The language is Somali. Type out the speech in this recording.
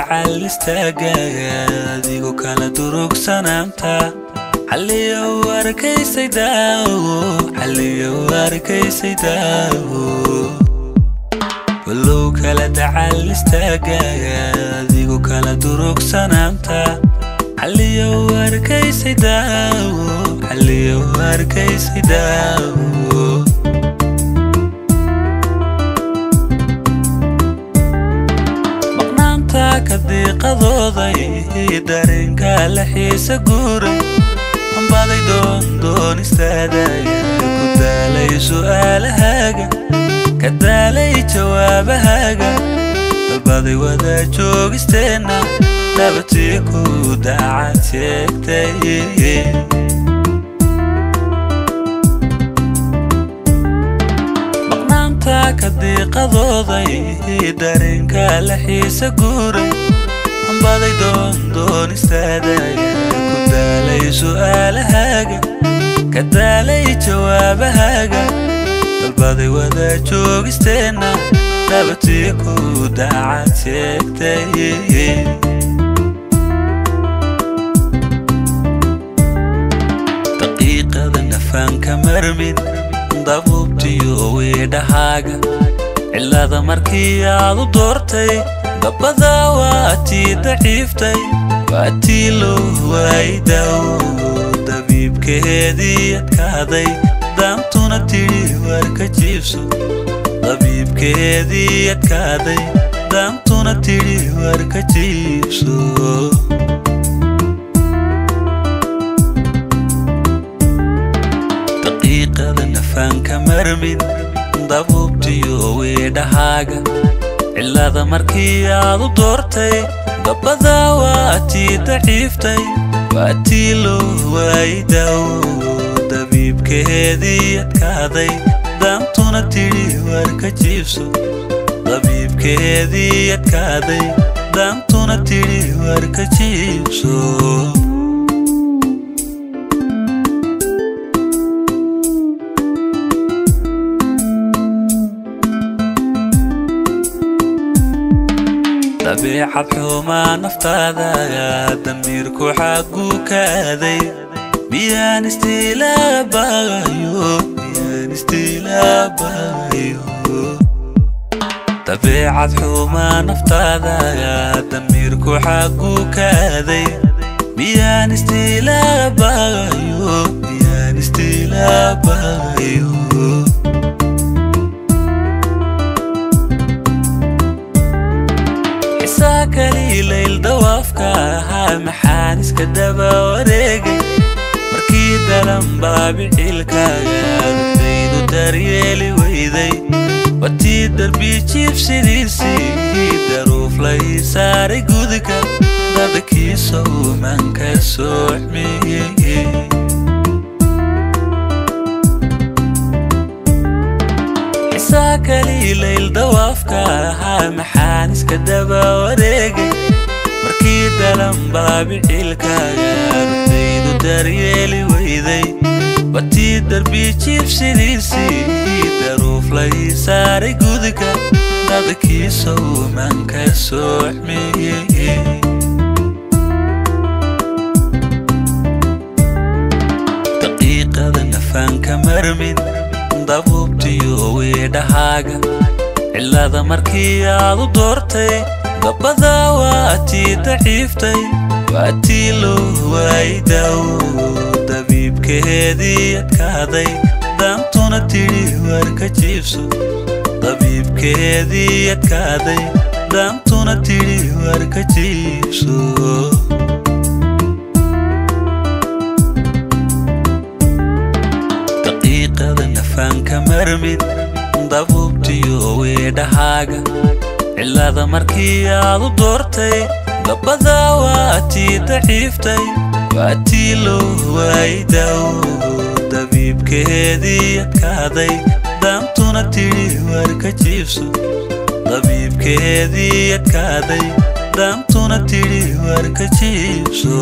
dacal istaagaaga adigoo kala durugsanaanta xalliyo u arkaysay daawo xalliyo u arkaysay daawo walow kala dacal istaagaaga adigoo kala durugsanaanta xalliyo u arkaysay daawo xalliyo u arkaysay daawo maqnaanta ka diiqadooday dareenka la xiisa guuray ambaday doondoonistaadaya ku daalay su'aalahaaga ka daalay jawaabahaaga dalbaday wada joogisteenna dhabatii ku dacad sheegtay maqnaanta ka diiqadooday dareenka la xiisa guuray ambaday doondoonistaadaya ku daalay su'aalahaaga ka daalay jawaabahaaga dalbaday wada joogisteenna dhabatii ku dacad sheegtay daqiiqada nafaanka marmin dabuubtiyo weedhahaaga cilada markii aad u doortay dabada waa tii daciiftay waa tii loo waayay daawo dabiibkeedii adkaaday daantuna tidhi war ka jiibso dabiibkeedii adkaaday daantuna tidhi war ka jiibso daqiiqada nafaanka marmin dabuubtiyo weedhahaaga cilada markii aad u doortay dabada waa tii daciiftay waa tii loo waayay daawo dabiibkeedii adkaaday daantuna tidhi war ka jiibso dabiibkeedii adkaaday daantuna tidhi war ka jiibso. Dabiicad xumaa naftaada damiirku xagguu ka aaday miyaan istiilaabayo miyaan istiilaabayo dabiicad xumaa naftaada damiirku xagguu ka aaday miyaan istiilaabayo miyaan istiilaabayo kaliilayl dawaafka ahaa maxaan iska daba wareegay markii dalan baabicilkaaga ruxdaydu daryeeli weyday watii darbi jiibsidiisii daruuf lay saaray gudka dadkiisa uumanka sooxmiyey kaliilayl dawaafka ahaa maxaan iska daba wareegay markii dalan baabicilkaaga ruxdaydu daryeeli weyday watii darbi jiibsidiisii daruuf lay saaray gudka dadkiisa uumanka sooxmiyey daqiiqada nafaanka marmin dabuubtiyo weedhahaaga cilada markii aad u doortay dabada waa tii daciiftay waa tii loo waayay daawo dabiibkeedii adkaaday daantuna tidhi war ka jiibso dabiibkeedii adkaaday daantuna tidhi war ka jiibso. Daqiiqada nafaanka marmin dabuubtiyo weedhahaaga cilada markii aad u doortay dabada waa tii daciiftay waa tii loo waayay daawo dabiibkeedii adkaaday daantuna tidhi war ka jiibso dabiibkeedii adkaaday daantuna tidhi war ka jiibso.